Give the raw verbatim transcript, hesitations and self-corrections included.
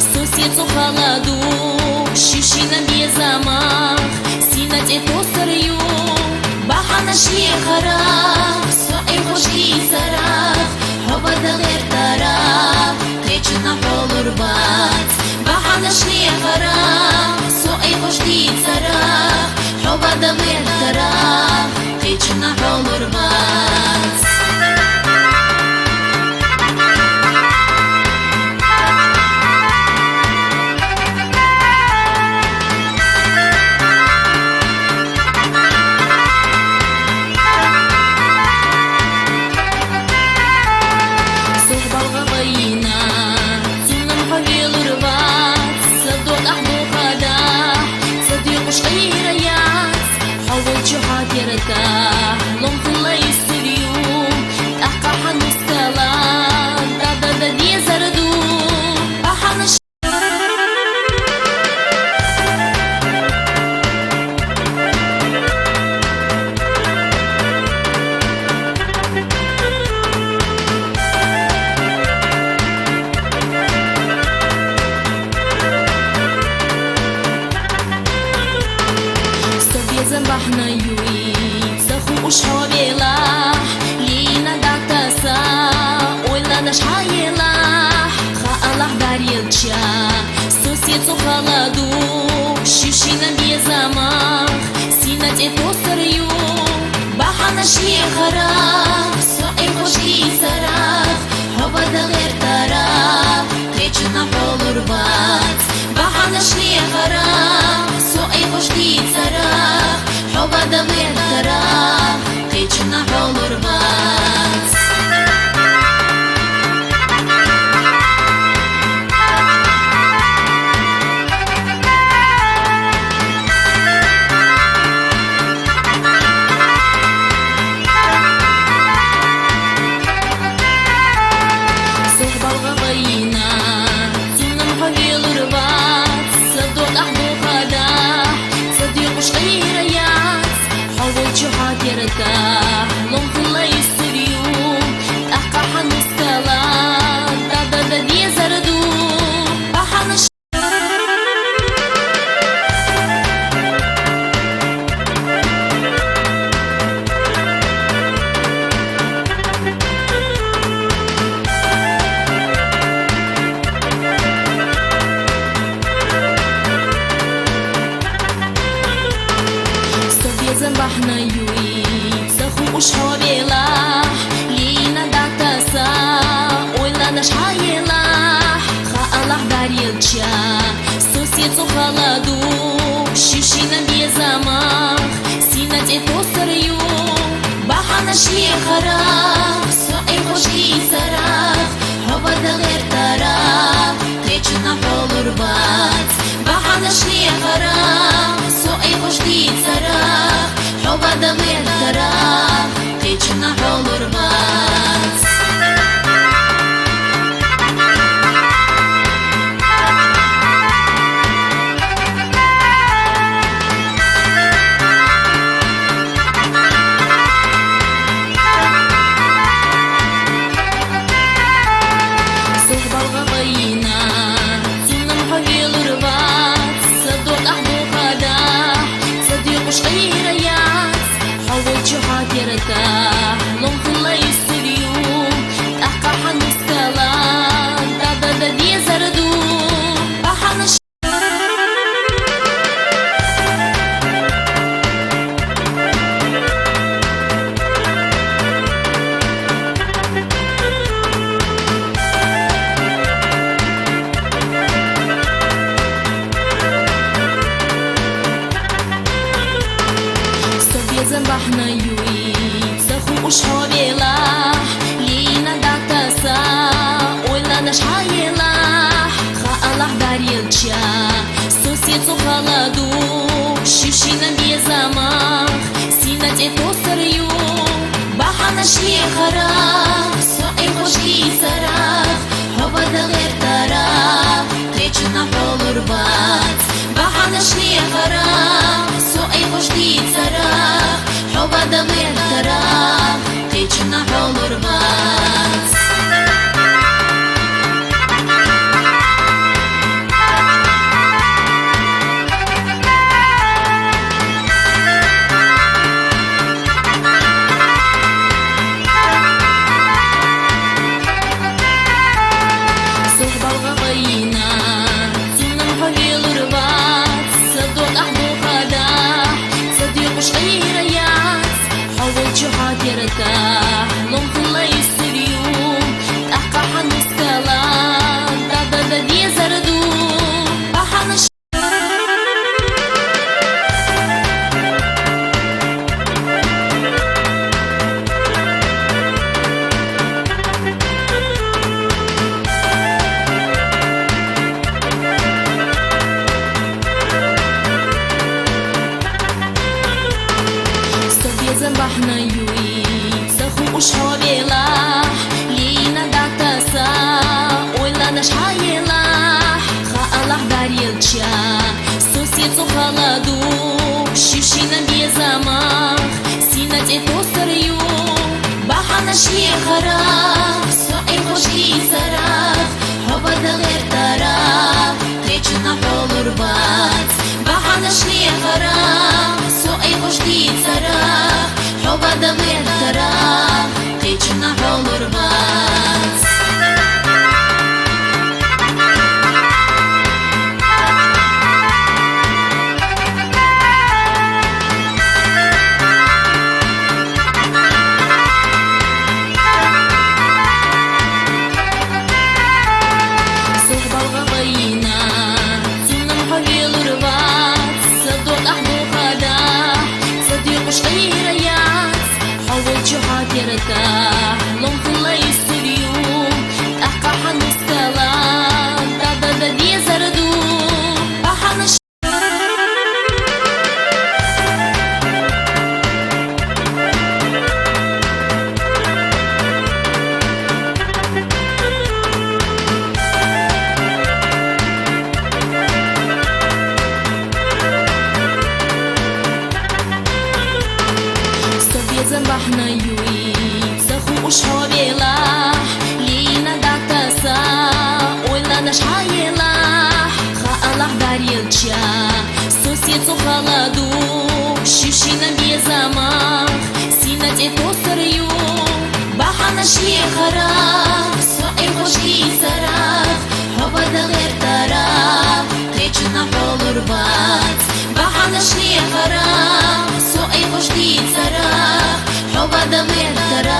Со се цӀухаладу, шуьшина безамах, сина тӀе тосар ю, багьанаш лехарах, со ай хушди царах, хьо бада гъертарах, кечна хьолур бац, багьанаш лехарах, со ай хушди царах, хьо бада гъертарах, кечна хьолур бац. Сугьбалгъа вайна, цунам хьо велур вац, са докӀахь бухада, са декъуш гъира яц, хьо вай чу хьатирта, ломхилай сурю, тӀаккха хьанускала, дада да дезар ду, багьанаш Со безам багьна юй, ца хууш хьо велахь, лина датаса, ойладаш хьаелахь, хаалахь дарелча, со се цӀухаладу, шуьшина безамах, сина тӀе тосар ю, багьанаш лехарах, со ай хушди царах, хьо бада гъертарах, кечна хьолур бац, багьанаш лехарах, со ай хушди царах, хьо бада гъертарах, кечна хьолур бац. Сугьбалгъа вайна, цунам хьо велур вац, са докӀахь бухада, са декъуш гъира яц, хьо вай чу хьатирта, ломхилай сурю, тӀаккха хьанускала, дада да дезар ду, багьанаш Со безам багьна юй, ца хууш хьо велахь, лина датаса, ойладаш хьаелахь, хаалахь дарелча, со се цӀухаладу, шуьшина безамах, сина тӀе тосар ю, багьанаш лехарах, со ай хушди царах, хьо бада гъертарах, кечна хьолур бац, багьанаш лехарах, со ай хушди царах, хьо бада гъертарах, кечна хьолур бац. Сугьбалгъа вайна, цунам хьо велур вац, са докӀахь бухада, са декъуш гъира яц, хьо вай чу хьатирта, ломхилай сурю, тӀаккха хьанускала, дада да дезар ду, багьанаш Со безам багьна юй, ца хууш хьо велахь, лина датаса, ойладаш хьаелахь, хаалахь дарелча, со се цӀухаладу, шуьшина безамах, сина тӀе тосар ю, багьанаш лехарах, со ай хушди царах, хьо бада гъертарах, кечна хьолур бац, багьанаш лехарах, со ай хушди царах, хьо бада гъертарах, кечна хьолур бац. Аллагь дарилча, сусецо халаду, шившина безамах, сина цӀе тосар ю, багьанаш лехарах, со ай хушди царах, хӀобада гъертарах, къечуна хӀолурбац, багьанаш лехарах, со ай хушди царах, хӀобада гъертарах, къечуна хӀолурбац. Сухбалга вайна, цунам хавелурвац, садо тахбухада, садо кушкайраяц, хавал чуха керта, лом хилай сурю, тахка ханускала, дада да дезарду, баханаш Со безам багьна юй, са ху уш хӀавелахь, лина датаса, ойла даш хӀаелахь, ха Аллагь дарилча, сусецо халаду, шившина безамах, сина цӀе тосар ю, багьанаш лехарах, со ай хушди царах, хӀобада гъертарах, къечуна хӀолурбац, багьанаш лехарах, со ай хушди царах, хӀобада гъертарах.